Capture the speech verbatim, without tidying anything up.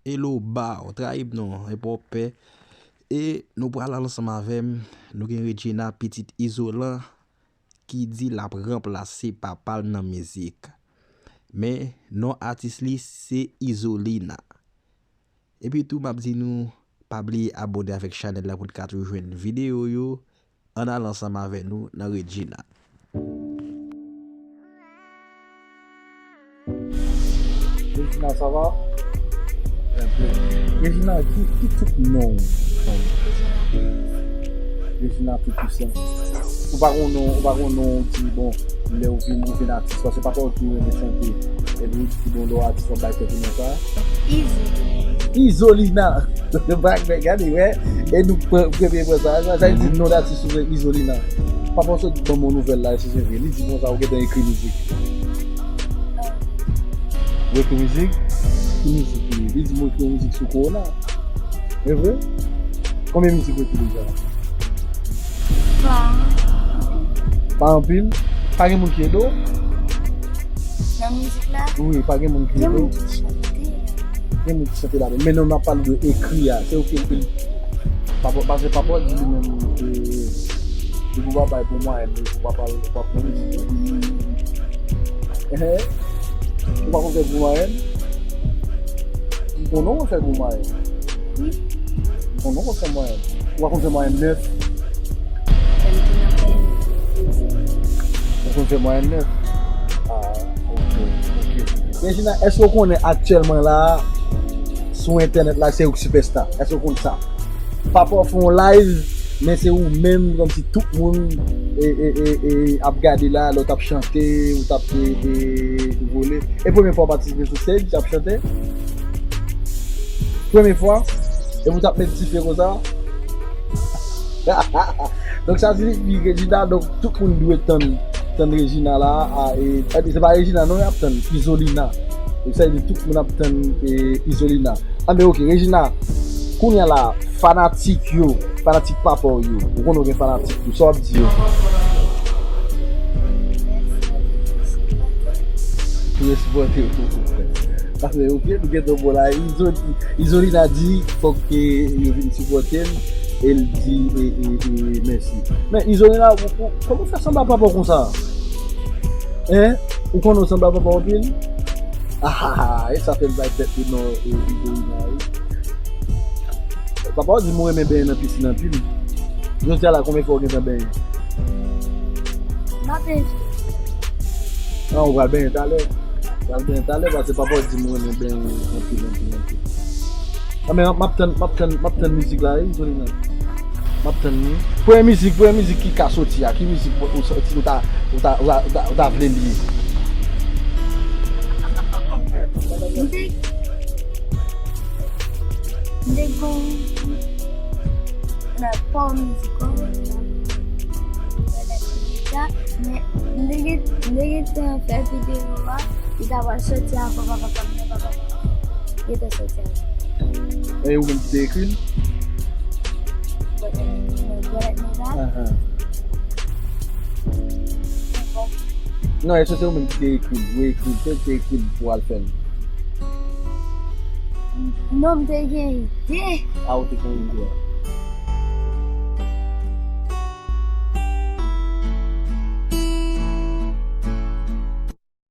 Hello Baw, trayi m non, e pa w pè. E nou pral al ansanm avè m, nou gen Regina, pitit Izolan, ki di l ap ranplase papa l nan mizik. Men, non atis li se Izolina. Epi tou, m ap di nou, pa bliye abòne avèk chanèl la pou n ka toujou jwenn videyo yo. Ann al ansanm avè nou nan Regina. Regina, ça va? Très bien. Regina, ki, ki tout non w? Regina Tout Puissant. Ou pa gon non, ou pa gon non, ou di, bon, lè ou vin, ou vin atis, paske papa w ki renmen chante. Epi, ou di, bon, lè w atis, w ap bay tèt ou non sa. Izo. Izolina. Bak, men, gade, wè. E nou pran, premye pran sa, sa, sa vle di non atis ou se Izolina. Papa w sot ban m yon nouvèl la, si se vre. Li di konsa, ou gentan ekri mizik. Ou ekri mizik? Ki mizik li? Li di mwen ekri yon mizik sou kowona. E vre? Konbyen mizik ou ekri deja? Pa. Pa anpil? Pa gen moun ki ede w? Nan mizik la? Wi, pa gen moun ki ede w? Gen moun ki chante. Gen moun ki chante ladan. Men non, n ap pale de ekri a. Se ou ki ekri. Papa, paske papa di li menm, e, li pou pa bay pou mwayen, li pou pa pale, pou pa pale. Ehe. Ou pa konn fè gwo mwayen? M konnen w konn fè gwo mwayen. Wi. M konnen w konn fè mwayen. Ou pa konn fè mwayen nèf? Ou konn fè mwayen nèf? Ah, ok, ok. Regina, èske w konnen aktyèlman la, sou entènèt la, se ou k sipèsta? Èske w konn sa? Papa w fè yon live, men se ou menm, kòmsi tout moun, e, e, e, e, ap gade la, lè w t ap chante, ou t ap, e, e, vole. E premye fwa w patisipe sou stage, w t ap chante? Premye fwa? E ou t ap met dife konsa? Donk, sa siyifi Regina, donk, tout moun dwe tann, tann Regina la, a, e, e, se pa Regina, non, y ap tann, Izolina. Donk, sa vle di tout moun ap tann, e, Izolina. Anben, ok, Regina, kounye a la, fanatik yo, fanatik papa w yo, ou konnen w gen fanatik yo, sa w ap di yo? Pou yo sipòte w. Paske, ok, nou gen tan bon la. Izo-, Izolina di, fòk ke yo vin sipòte l, e l di, e, e, e, mèsi. Men, Izolina, ou, ou, kòman w fè sanble ak papa w konsa? Hein? Ou konnen w sanble ak papa w anpil? Ah, ah, ah, e sa fè l bay tèt li non, e, Izolina, wi. Papa w di m ou renmen benyen nan pisin anpil. Jodi a la, konbyen fwa w gentan benyen? M ap benyen. Non, ou pral benyen talè. Ou pral benyen talè, paske papa w di m ou renmen benyen anpil, anpil, anpil. Anben, m ap tann, m ap tann, m ap tann mizik la, wi, Izolina. M ap tann li. Premye mizik, premye mizik ki ka soti a, ki mizik ou, ou, ou ta, ou ta, ou ta, ou ta, ou ta vle li ye? M te, m te gon nan pa mizik an. Men m te gen, m te gentan fè videyo a, li ta pral soti avan papa pa m nan, papa pa m gentan soti avan. E ou menm ki te ekri l? Bwèt, bwèt nèg la. Ahan. Non, èske se ou menm ki te ekri l? Ou ekri l, se ou ki te ekri l pou al fè l? Non, m te gen ide. A, ou te gen ide a.